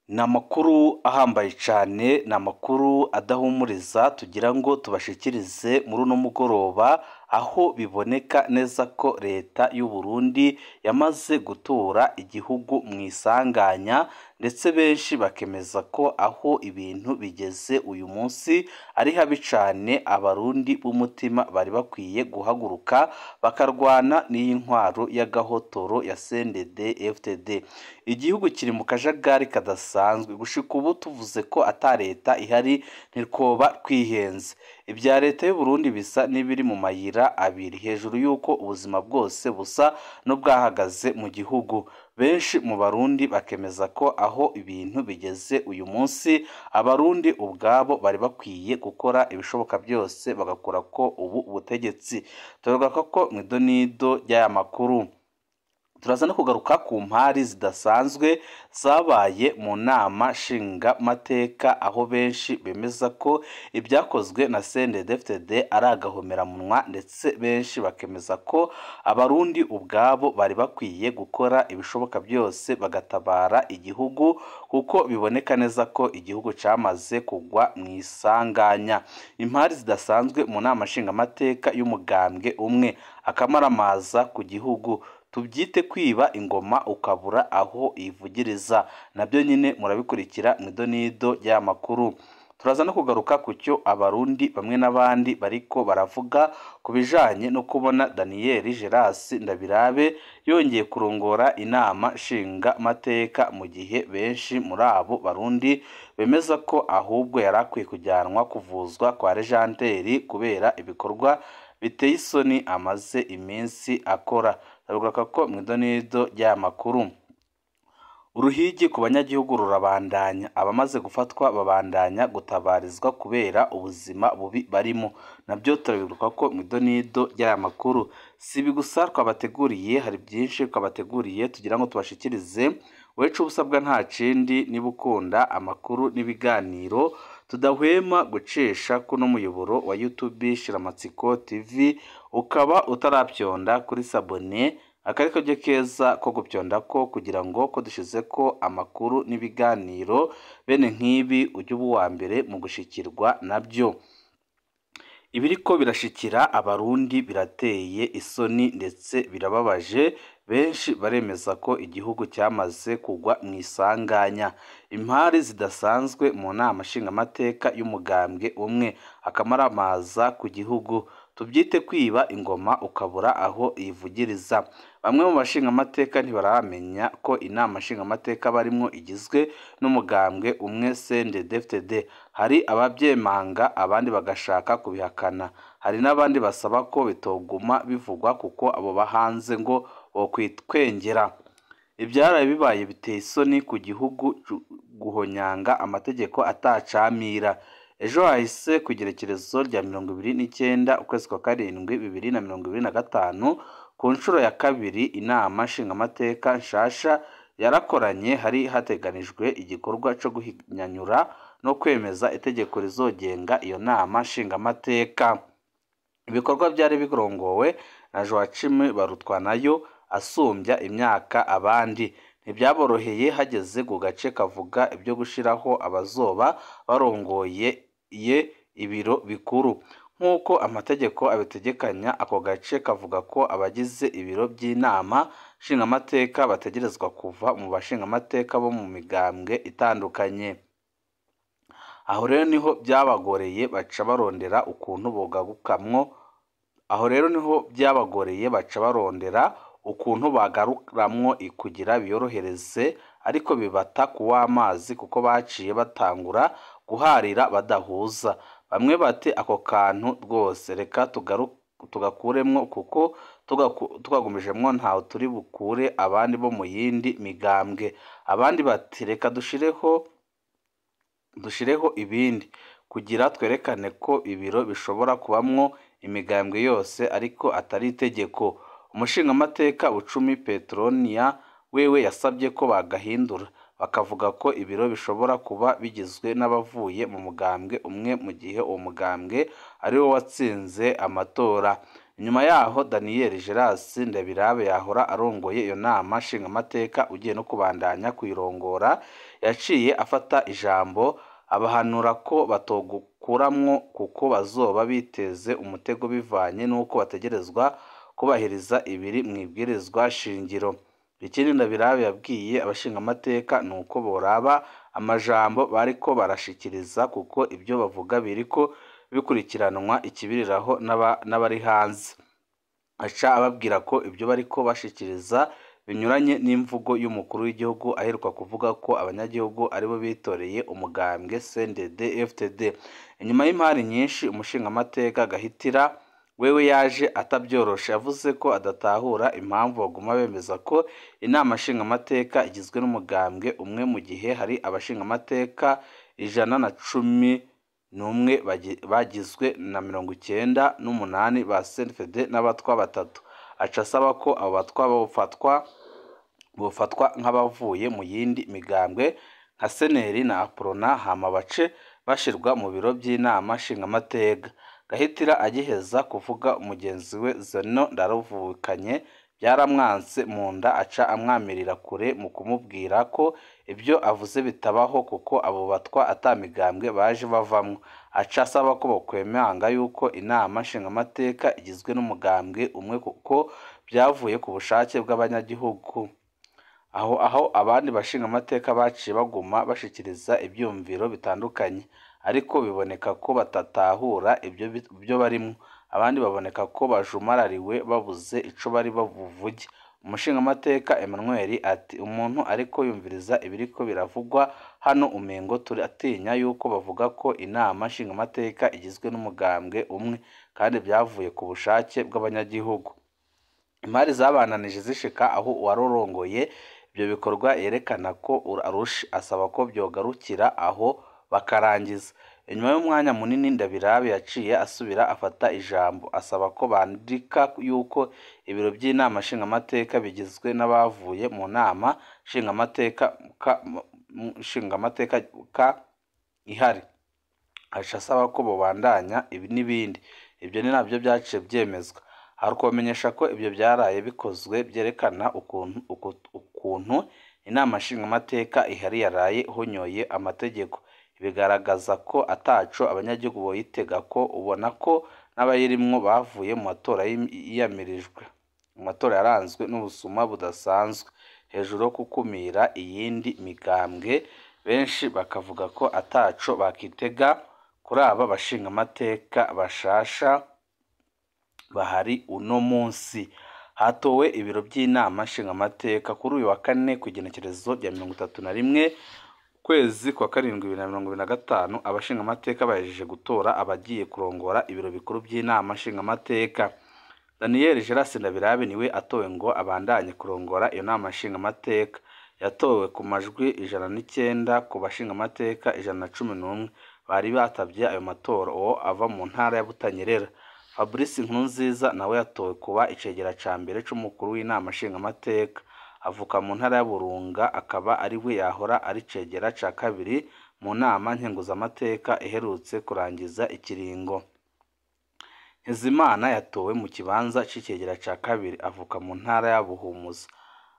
Ni amakuru ahambaye cyane, ni amakuru adahumuriza tugira ngo tubashikirize muri uno mugoroba, aho biboneka neza ko leta y'u Burundi yamaze gutura igihugu mu isanganya, ndetse benshi bakemeza ko aho ibintu bigeze uyu munsi ari habi cyane. Abarundi b'umutima bari bakwiye guhaguruka bakarwana n'iyi ntwaro y'agahotoro ya CNDD FDD. Igihugu kiri mu kajagari kadasanzwe, gushika ubu tuvuze ko ata leta ihari ntitwoba twihenze. Ibya leta y'u Burundi bisa n'ibiri mu mayira abiri, hejuru y'uko ubuzima bwose busa n'ubwahagaze mu gihugu. Benshi mu Barundi bakemeza ko aho ibintu bigeze uyu munsi, Abarundi ubwabo bari bakwiye gukora ibishoboka byose bagakora ko ubu butegetsi. Tugaruka ko mu idonido ry'aya makuru. Turaza no kugaruka ku mpari zidasanzwe zabaye mu nama nshingamateka, aho benshi bemeza ko ibyakozwe na CNDD-FDD ari agahomeramunwa, ndetse benshi bakemeza ko Abarundi ubwabo bari bakwiye gukora ibishoboka byose bagatabara igihugu, kuko biboneka neza ko igihugu cyamaze kugwa mu isanganya. Impari zidasanzwe mu nama nshingamateka y'umugambwe umwe, akamaramaza ku gihugu, tubyite kwiba ingoma ukabura aho ivugiriza, nabyo nyine murabikurikira mu idonido ry'aya makuru. Turaza no kugaruka ku cyo Abarundi bamwe n'abandi bariko baravuga ku bijanye no kubona Daniel Geras Ndabirabe yongeye kurongora inama nshingamateka, mu gihe benshi muri abo Barundi bemeza ko ahubwo yari akwiye kujyanwa kuvuzwa kwa Lejanteri kubera ibikorwa biteye isoni amaze iminsi akora. Turagaruka ko mu idonido ry'aya makuru. Uruhigi ku banyagihugu rurabandanya, abamaze gufatwa babandanya gutabarizwa kubera ubuzima bubi barimo, nabyo turabigaruka ko mu idonido ry'aya makuru. Si ibi gusa twabateguriye, hari byinshi twabateguriye tugira ngo tubashikirize. Wecu ubusabwa nta kindi, niba ukunda amakuru n'ibiganiro tudahwema gucisha kuno muyoboro wa YouTube Shiramatsiko TV, ukaba utarapyonda kuri sabone, akari kajya keza ko gupyonda ko kugira ngo ko dushize ko amakuru n'ibiganiro bene nk'ibi ujye uba uwa mbere mu gushikirwa nabyo. Ibiriko birashikira Abarundi birateye isoni ndetse birababaje, benshi baremeza ko igihugu cyamaze kugwa mu isanganya. Impari zidasanzwe mu nama nshingamateka y'umugambwe umwe, akamaramaza ku gihugu, tubyite kwiba ingoma ukabura aho ivugiriza. Bamwe mu bashingamateka ntibaramenya ko inama nshingamateka barimwo igizwe n'umugambwe umwe CNDD-FDD. Hari ababyemanga abandi bagashaka kubihakana, hari n'abandi basaba ko bitoguma bivugwa kuko abo bahanze ngo bokwitwengera. Ibyaraye bibaye biteye isoni ku gihugu, guhonyanga amategeko atacamira. Ejo hahise ku igerekerezo rya 29 ukwezi kwa 7 2025, ku nshuro ya kabiri inama nshingamateka nshasha yarakoranye. Hari hateganijwe igikorwa cyo guhinyanyura no kwemeza itegeko rizogenga iyo nama nshingamateka. Ibikorwa byari birongowe na Joachim Barutwanayo asumbya imyaka abandi. Ntibyaboroheye hageze ku gace kavuga ibyo gushiraho abazoba barongoye ye ibiro bikuru. Nk'uko amategeko abitegekanya, ako gace kavuga ko abagize ibiro by'inama nshingamateka bategerezwa kuva mu bashingamateka bo mu migambwe itandukanye. Aho rero niho byabagoreye baca barondera ukuntu bogarukamwo. Aho rero niho byabagoreye baca barondera ukuntu bagaruramwo kugira biyorohereze, ariko bibata kuw'amazi kuko baciye batangura guharira badahuza. Bamwe bati ako kantu rwose reka tugakuremwo kuko tukagumijemwo ntaho turi bukure abandi bo mu yindi migambwe. Abandi bati reka dushireho ibindi kugira twerekane ko ibiro bishobora kubamwo imigambwe yose ariko atari itegeko. Umushingamateka Bucumi Petronia wewe yasabye ko bagahindura, bakavuga ko ibiro bishobora kuba bigizwe n'abavuye mu mugambwe umwe mu gihe uwo mugambwe ari wo watsinze amatora. Inyuma yaho Daniel Geras Ndabirabe yahora arongoye iyo nama nshingamateka ugiye no kubandanya kuyirongora, yaciye afata ijambo abahanura ko batogukuramwo kuko bazoba biteze umutego bivanye n'uko bategerezwa kubahiriza ibiri mw'ibwirizwa shingiro. Ikindi Ndabirabe yabwiye abashingamateka ni uko boraba amajambo bariko barashikiriza kuko ibyo bavuga biriko bikurikiranwa ikibiriraho n'abari hanze. Aca ababwira ko ibyo bariko bashikiriza binyuranye n'imvugo y'umukuru w'igihugu aheruka kuvuga ko abanyagihugu aribo bitoreye umugambwe CNDD FDD. Inyuma y'impari nyinshi umushingamateka Gahitira wewe yaje atabyoroshe, yavuze ko adatahura impamvu baguma bemeza ko inama nshingamateka igizwe n'umugambwe umwe mu gihe hari abashingamateka 111 bagizwe na 98 ba CNDD n'abatwa 3. Aca asaba ko abo batwa bofatwa nk'abavuye mu yindi migambwe nka Seneri na Aprona, hama bace bashirwa mu biro by'inama nshingamateka. Gahitira agiheza kuvuga mugenzi we Zeno Ndaruvukanye byaramwanse mu nda, aca amwamirira kure mu kumubwira ko ibyo avuze bitabaho kuko abo batwa atamigambwe baje bavamwo. Aca asaba ko bokwemanga yuko inama nshingamateka igizwe n'umugambwe umwe kuko byavuye ku bushake bw'abanyagihugu. Aho abandi bashingamateka baciye baguma bashikiriza ibyumviro bitandukanye, ariko biboneka ko batatahura ibyo barimwo. Abandi baboneka ko bajumarariwe babuze ico bari babuvuge. Umushingamateka Emmanuel ati umuntu ariko yumviriza ibiriko biravugwa hano umengo turatinya yuko bavuga ko inama nshingamateka igizwe n'umugambwe umwe kandi byavuye ku bushake bw'abanyagihugu. Imari zabananije zishika aho uwarorongoye ibyo bikorwa yerekana ko arusha, asaba ko byogarukira aho bakarangiza. Inyuma y'umwanya munini Ndabirabe yaciye asubira afata ijambo asaba ko bandika yuko ibiro by'inama nshingamateka bigizwe n'abavuye mu nama nshingamateka ihari. Aca asaba ko bobandanya ibi n'ibindi. Ibyo ni nabyo byaciye byemezwa. Hari kubamenyesha ko ibyo byaraye bikozwe byerekana ukuntu inama nshingamateka ihari yaraye ihonyoye amategeko, bigaragaza ko ataco abanyagihugu boyitega, ko ubona ko n'abayirimwo bavuye mu matora yiyamirijwe, mu matora yaranzwe n'ubusuma budasanzwe hejuru yo gukumira iyindi migambwe. Benshi bakavuga ko ataco bakitega kuri aba bashingamateka bashasha bahari uno munsi. Hatowe ibiro by'inama nshingamateka kuri uyu wa kane ku igenekerezo rya 31 kwezi kwa karindwi 2025. Abashingamateka bahejeje gutora abagiye kurongora ibiro bikuru by'inama nshingamateka. Daniel Geras Ndabirabe niwe atowe ngo abandanye kurongora iyo nama nshingamateka. Yatowe ku majwi 109 ku bashingamateka 111 bari batavye ayo matora, uwo ava mu ntara ya Butanyerera. Fabrice Nkurunziza nawe yatowe kuba icegera ca mbere c'umukuru w'inama nshingamateka, avuka mu ntara ya Burunga, akaba ari we yahora ari cegera ca kabiri mu nama nkenguzamateka iherutse kurangiza ikiringo. Ntezimana yatowe mu kibanza c'icegera ca kabiri, avuka mu ntara ya Buhumuza.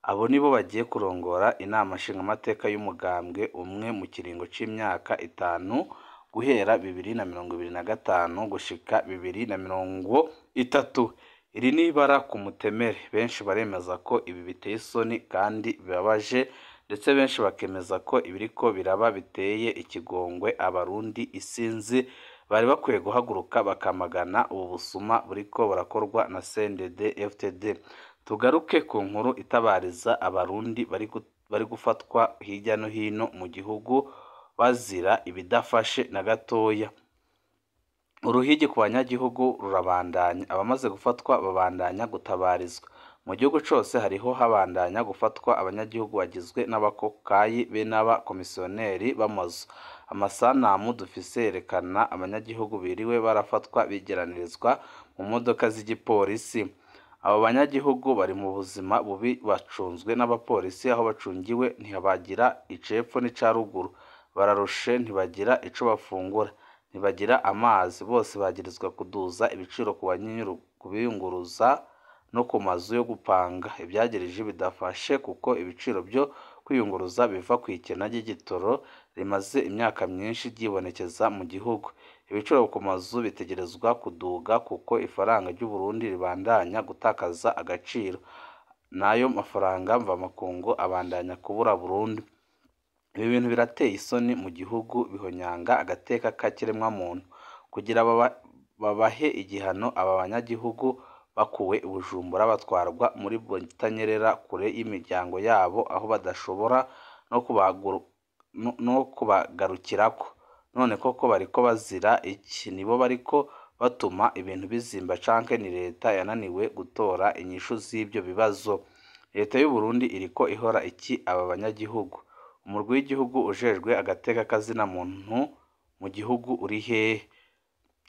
Abo nibo bagiye kurongora inama nshingamateka y'umugambwe umwe mu kiringo c'imyaka 5 guhera 2025 gushika 2030. Iri ni ibara ku mutemere. Benshi baremeza ko ibi biteye isoni kandi bibabaje, ndetse benshi bakemeza ko ibiriko biraba biteye ikigongwe abarundi isinzi bari bakwiye guhaguruka bakamagana ubu busuma buriko burakorwa na CNDD FDD. Tugaruke ku nkuru itabariza abarundi bari gufatwa hirya no hino mu gihugu bazira ibidafashe na gatoya. Uruhigi ku banyagihugu rurabandanya, abamaze gufatwa babandanya gutabarizwa. Mu gihugu cose hariho habandanya gufatwa abanyagihugu bagizwe n'abakokayi be n'abakomisiyoneri b'amazu. Amasanamu dufise yerekana abanyagihugu biriwe barafatwa bigeranirizwa mu modoka z'igipolisi. Abo banyagihugu bari mu buzima bubi, bacunzwe n'abapolisi, aho bacungiwe ntibagira icepfo n'ica ruguru, bararushe, ntibagira ico bafungura, ntibagira amazi, bose bagirizwa kuduza ibiciro ku kubiyunguruza no ku mazu yo gupanga. Ivyagirije bidafashe kuko ibiciro vyo kwiyunguruza biva kw'ikena ry'igitoro rimaze imyaka myinshi ryibonekeza mu gihugu. Ibiciro ku mazu bitegerezwa kuduga kuko ifaranga ry'Uburundi ribandanya gutakaza agaciro, n'ayo mafaranga mvamakungu abandanya kubura burundu. Ibi bintu birateye isoni mu gihugu, bihonyanga agateka ka kiremwamuntu. Kugira babahe igihano aba banyagihugu bakuwe i Bujumbura batwarwa muri Butanyerera kure y'imiryango yabo, aho badashobora no kubagarukirako. None koko bariko bazira iki? Nibo bariko batuma ibintu bizimba canke ni leta yananiwe gutora inyishu z'ivyo bibazo? Leta y'Uburundi iriko ihora iki aba banyagihugu? Umurwi w'igihugu ujejwe agateka kazina muntu mu gihugu uri hehe?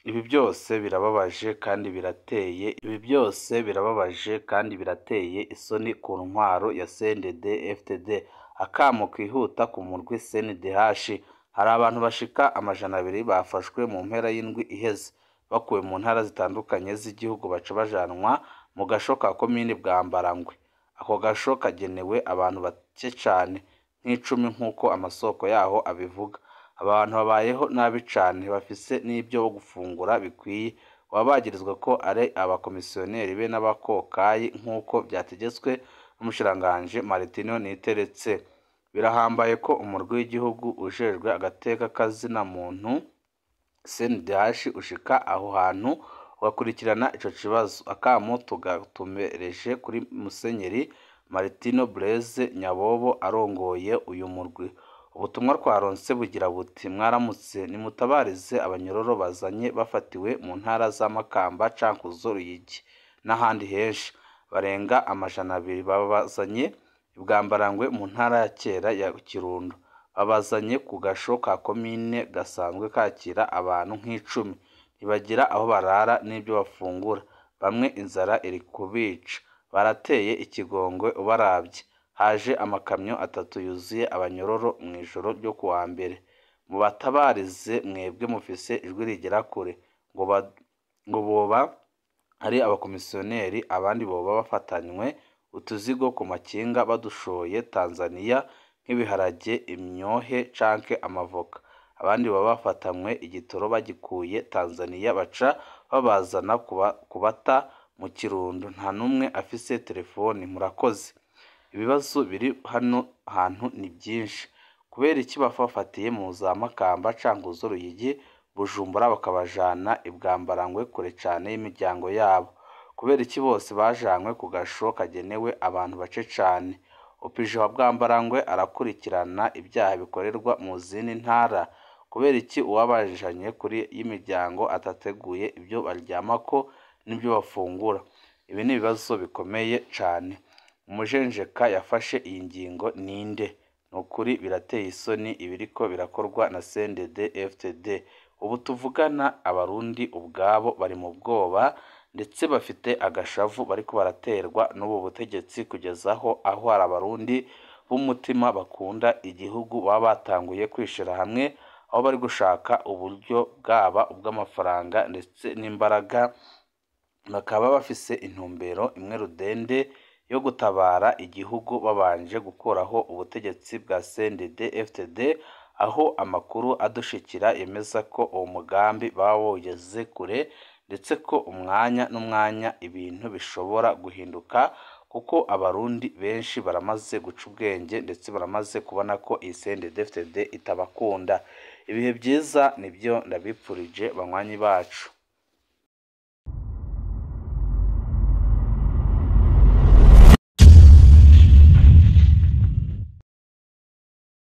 Ibi byose birababaje kandi birateye ibi byose birababaje kandi birateye isoni ku ntwaro ya CNDD FDD. Akamo kihuta ku murwi CNDH. Hari abantu bashika 200 bafashwe mu mpera y'indwi iheze, bakuwe mu ntara zitandukanye z'igihugu baca bajanwa mu gasho ka komini Bwambarangwe. Ako gasho kagenewe abantu bake cane nk'icumi nk'uko amasoko yaho abivuga. Abantu babayeho nabi cane, bafise n'ibyo gufungura bikwiye. Baba bagirizwa ko ari abakomisiyoneri be n'abakokayi nk'uko vyategetswe n'umushikiranganji Martino Niteretse. Birahambaye ko umurwi w'igihugu ujejwe agateka kazina muntu CNDH ushika aho hantu ugakurikirana ico kibazo. Akamo tugatumereje kuri Musenyeri Martino Blaise Nyabobo arongoye uyu murwi. Ubutumwa twaronse bugira buti: mwaramutse, nimutabarize abanyororo bazanye bafatiwe mu ntara za Makamba, Cankuzo, Ruyigi n'ahandi henshi. Barenga 200 babazanye i Bwambarangwe mu ntara ya kera ya Kirundo. Babazanye ku gasho ka komine gasanzwe kakira abantu nk'icumi. Ntibagira aho barara n'ibyo bafungura. Bamwe inzara iri kubica. Barateye ikigongwe ubaravye. Haje amakamyo 3 yuzuye abanyororo mw'ijoro ryo kuwa mbere. Mubatabarize mwebwe mufise ijwi rigera kure. Ngo boba ari abakomisiyoneri, abandi boba bafatanywe utuzigo ku makinga badushoye Tanzania nk'ibiharage, imyohe canke amavoka. Abandi baba bafatanywe igitoro bagikuye Tanzania baca babazana kubata mu Kirundo. Nta numwe afise telefoni. Murakoze. Ibibazo biri hano hantu ni byinshi. Kubera iki bafafatiye mu za Makamba, Cankuzo, Ruyigi, Bujumbura bakabajana i Bwambarangwe kure cane y'imiryango yabo? Kubera iki bose bajanywe ku gasho kagenewe abantu bake cane? Opije wa Bwambarangwe arakurikirana ibyaha bikorerwa mu zindi ntara. Kubera iki uwabajanye kure y'imiryango atateguye ibyo baryamako n'ibyo bafungura? Ibi ni ibibazo bikomeye cane. Umujenjeka yafashe iyi ngingo ninde? Nukuri birateye isoni ibiriko birakorwa na CNDD FDD. Ubu tuvugana abarundi ubwabo bari mu bwoba ndetse bafite agashavu bariko baraterwa n'ubu butegetsi, kugeza aho hari abarundi b'umutima bakunda igihugu baba batanguye kwishira hamwe, aho bari gushaka uburyo bwaba ubw'amafaranga ndetse n'imbaraga, bakaba bafise intumbero imwe rudende yo gutabara igihugu babanje gukuraho ubutegetsi bwa CNDD FDD, aho amakuru adushikira yemeza ko uwo mugambi baba bawugeze kure, ndetse ko umwanya n'umwanya ibintu bishobora guhinduka, kuko abarundi benshi baramaze guca ubwenge ndetse baramaze kubona ko iyi CNDD FDD itabakunda. Ibihe byiza nibyo ndabipfurije banywanyi bacu.